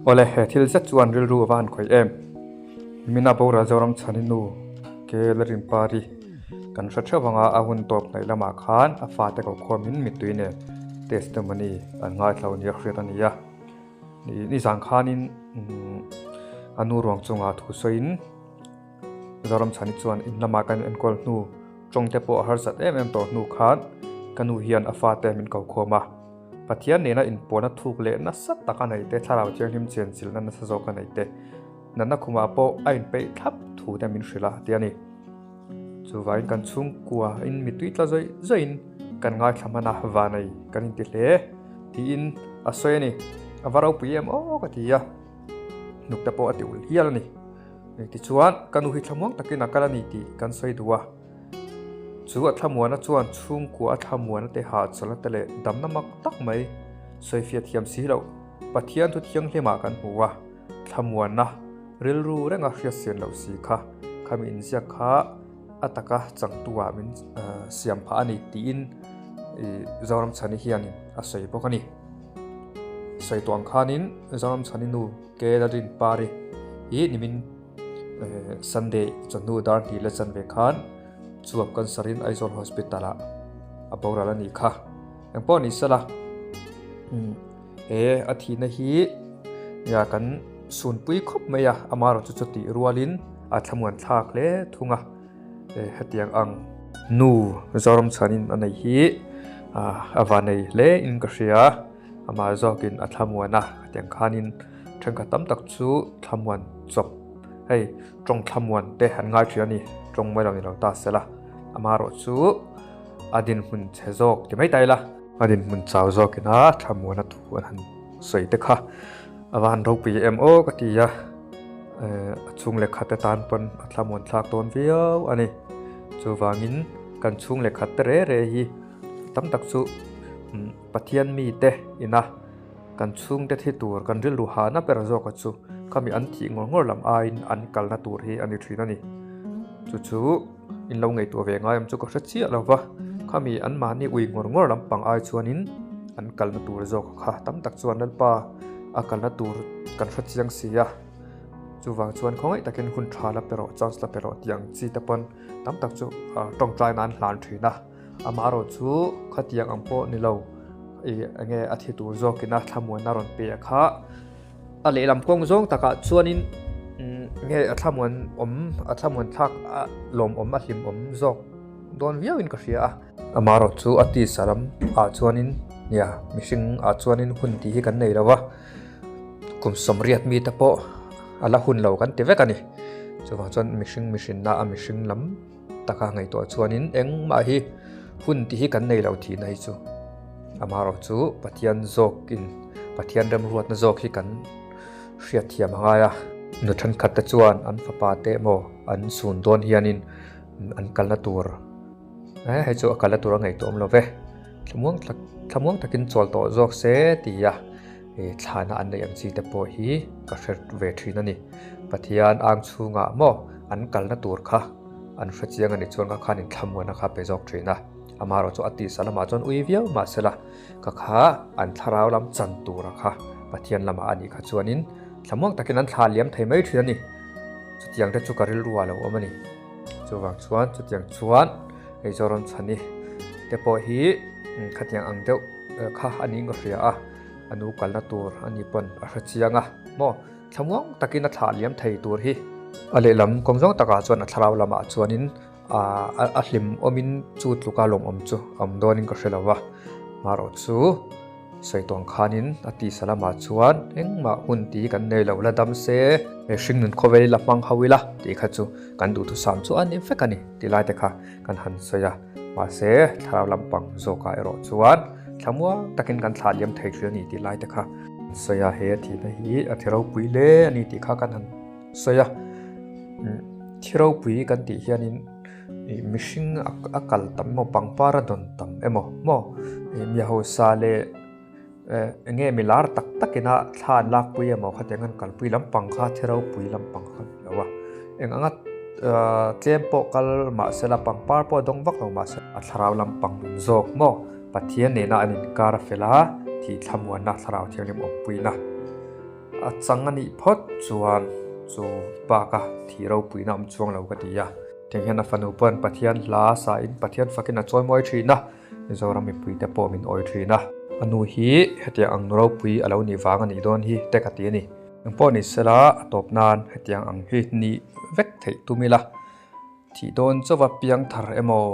Awle, he thil zet chuan rilru a va han khawih em? Mina boral Zoram chhani nu ke la rin pari kan hre theuh anga a hun tawp hnaih lamah khan a fate ko khuamin mittui nen testimony an ngaithla nia hriat a ni a. Nizan khanin a nu ruang chungah thu sawiin Zoram chhani chuan in lamah kan enkawl hnu tawng te pawh a harsat em em tawh hnu khan ka nu hian a fate min ko khawm a. Pathian nena inpuahna thuk leh nasa tak a neih te, thlarau thianghlim chenchilhna nasa zawk a neih te, natna khumah pawh a inpeih thlap thu te min hrilh a ti a ni. Chuvangin kan chhungkua in mitui tla zawih zawihin kan ngaithla hman a, vanei kan inti hle tiin a sawi a ni. A va ropui em aw ka ti a, hnuk te pawh a ti ulh hial a ni. Tichuan ka nu hi thlamuang takin a kal a ni tih kan sawi duh a. Chu a thlamuana chuan chhungkua a thlamuana te hahchawlhna te leh damna mak tak mai sawifiah thiam si loh Pathian thu thianghlimah kan hmu a, thlamuanna rilru renga hriatsian loh si kha khami inziak kha a taka changtu-ah min siam phah a ni tiin Zoram Chhani hianin a sawi bawk a ni. Sawi tawh ang khanin Zoram Chhani nu Ke Lalrinpari hi nimin Sunday chawhnu dar hnih leh chanve khan chuap cancer in Aizawl Hospital ah a boral a nih kha. Engpawh ni sela he a thihna hi nia kan sunpui khawp mai a, amaherawhchu chu chutih rualin a thlamuan thlak hle thung a, hetiang ang nu Zoram chhanin a nei hi a vanei hle in ka hria. Amah zawkin a thlamuan a, hetiang khanin thenkhat tam tak chu thlamuan chawp, hei tawng thlamuan te an ngai thin a ni, tawng mai lo ni lo ta sela, amaherawh chu a dinhmun chhe zawk ti mai ta ila, a dinhmun chau zawkina thlamuan a thu an han sawi te kha a va han ropui em aw ka ti a, a chhung leh khat te tan pawn a thlamuan thlak dawn viau a ni, chuvangin kan chhung leh khat te re re hi tam tak chu. Pathian mite ina kan chhungte thi tur kan rilru hahna ber zawka chu khami an thih ngawr ngawr lam aiin an kalna tur hi a ni thin a ni. Chu chu in lo ngaihtuah ve ngai awm chu ka hre chiah lo va, khami anmahni ui ngawr ngawr lampang ai chuanin an kalna tur zawka kha tam tak chuan Lalpa a kalna tur kan hre chiang si a, chuvang chuan khawngaih takin hun tha la pe rawh, chance la pe rawh tih ang chi te pawn tam tak chu tawngtaina an hlan thin a. Amaherawh chu khatiang ang pawh ni lo ih enge a thi tur zawkina thlamuanna rawn pe a kha a lehlam kawng zawng takah chuanin nge a thlamuan awm a thlamuan thlak a lawmawm a hlimawm zawk dawn viauin ka hria a. Amaherawh chu a tisa lam ah chuanin nia mihring ah chuanin hun tih hi kan nei lo va kum sawmriat mite pawh a la hun lo kan ti vek a ni chuvang chuan mihring mihrinna a mihring lam. Taka ngaihtuah chuanin engmah hi hun tih hi kan nei lo thihna hi chu amaherawh chu Pathian zawkin Pathian remruatna zawk hi kan hriatthiam a ngai a. Nu thenkhat te chuan an fapa te emaw an sun dawn hianin an kalna tur eh hei chu a kalna tur a ngaihtuah awm lo ve thlamuang tak thlamuang takin chawl tawh zawk se tia thlana an neih ang chi te pawh hi ka hre ve thin a ni. Pathian ang chhungah maw an kalna tur kha an hre chiang a nih chuan ka khan inthlamuanna kha pe zawk thin a, amaherawh chu a tisa lamah chuan ui viau mahsela ka kha an thlarau lam chan tura kha Pathian lamah a nih kha chuanin thlamuang takin an thla liam thei mai thin a ni. Chutiang te chu ka rilru ah lo awm a ni. Chuvang chuan chutiang chuan hei Zoram Chhani te pawh hi khatiang ang deuh kha a niin ka hria a, a nu kalna tur a ni pawn a hre chiang a maw. Thlamuang takin a thlah liam thei tur hi. A lehlam kawng zawng takah chuan a thlarau lamah chuanin a hlim awmin chu tluka lawmawm chu a awm dawnin ka hre lo va. Marawh chu sawi tawng khanin a tisa lamah chuan engmah hun tih kan nei lo la dam se. Mihring nun khawvel ila hmang ho ila tih kha chu kan duhthusam chu a ni vek a ni tih lai te kha kan han sawi a. Mahse thlarau lampang zawkah erawh chuan thlamuang takin kan thlah liam thei thin a ni tih lai te kha. Sawi a, he a thihna hi a thi ropui hle a ni tih kha kan han sawi a. Thi ropui kan tih hianin mihring a kal tam emaw pangpar a dawn tam emaw maw mi hausa leh eng nge mi lar tak takin a thla an lakpui emaw khatiang an kalpui lampang kha thi ropui lampang kha a ni lo a. Eng anga tlem pawh kal mahsela pangpar pawh a dawng vak lo mahse a thlarau lampang nun zawk maw Pathian nena an inkar a fel a, thih thlamuanna thlarau thianghlim awmpuina a chang a nih phawt chuan chu baka thi ropuina awm chuang lo ka ti a. Tiang hian a fanu pawhin Pathian hla sain Pathian fakin a chawimawi thin a, Mizoram mipuite pawh min awi thin a. A nu hi hetiang ang nu ropui a lo nih vang a nih dawn hi te ka ti a ni. Engpawh ni sela a tawp nan hetiang ang hi nih vek theih tum ila. Thih dawn chauva piang thar emaw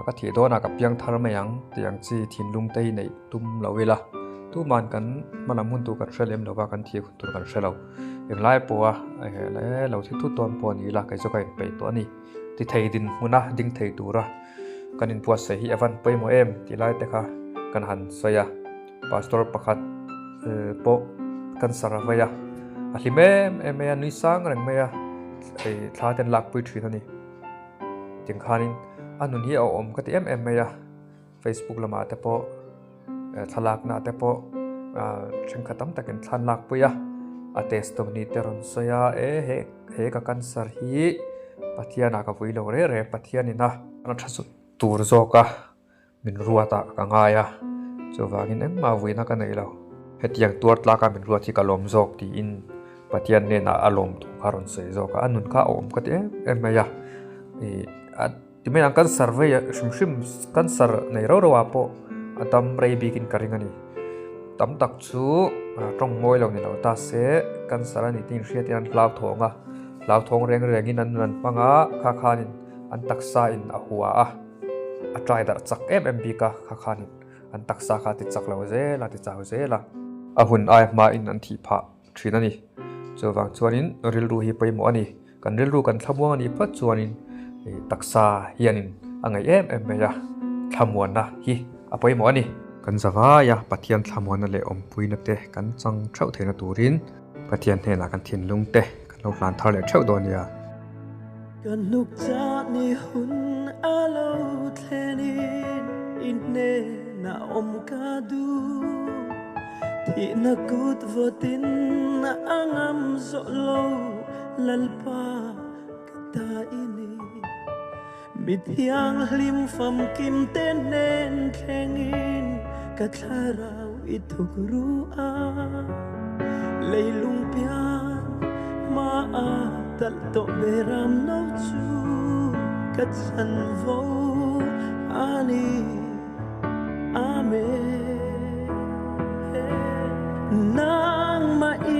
ka thih dawnah ka piang thar mai ang tih ang chi thinlung te hi neih tum lo ila. Tuman kan hmalam hun tur kan hre lem lova kan thih hun tur kan hre lo. Englai pawha lo thi thut dawn pawh a ni ila kei chu ka inpeih tawh a ni. Ti thei dinhmuna ding thei tura kan inbuatsaih hi a van pawimawh em tih lai te kha kan han sawi a. Pastor pakhat pawh cancer a vei a, a hlim em em mai a, nui sang reng mai a, hei thla te an lakpui thin a ni. Tiang khanin a nun hi a awm ka ti em em mai a, Facebook lamah te pawh thlalakna te pawh thenkhat tam takin thla an lakpui a, a testimony te rawn sawi a, e he he ka cancer hi Pathianah ka vui lo reng reng, Pathianin a tha tur zawk a. Min ruat ah ka ngai a, chuvangin engmah vuina ka nei lo. Hetiang tuar tlaka min ruat hi ka lawm zawk tiin Pathian hnenah a lawm thu kha a rawn sawi zawk a, a nun kha a awm ka ti em em mai a. Ih a ti mai ang cancer vei hrim hrim cancer nei rau rau ah pawh a dam rei bikin ka ring a ni. Tam tak chu tawng mawi lo ni lo ta se cancer a ni tih inhriat hian an hlauthawng a, hlauthawng reng rengin an nun an hmang a, kha khanin an taksa in a hua a. A try darh chak em em bik a, kha khanin an taksa kha a ti chak lo zel a, a ti chau zel a. A hun ai hmain an thih phah thin a ni. Chuvang chuanin rilru hi pawimawh a ni. Kan rilru kan thlamuang a nih phawt chuanin taksa hianin a ngaih em em mai a, thlamuanna hi a pawimawh a ni. Kan zavai a, Pathian thlamuanna leh awmpuina te kan chang theuh theihna turin Pathian hnenah kan thinlung te kan lo hlan thar leh theuh dawn nia. Kan hnuk chah ni hun a lo thlenin i hnenah awm ka duh. Thihna kut vawtin a ngam zawh lo Lalpa ka ta i ni. Mi thianghlim famkim te hnen thlengin ka thlarau i thuk ru a, leilung pian hma a talh tawh beram no chu ka chanvo a ni. Amen. Nangmah i.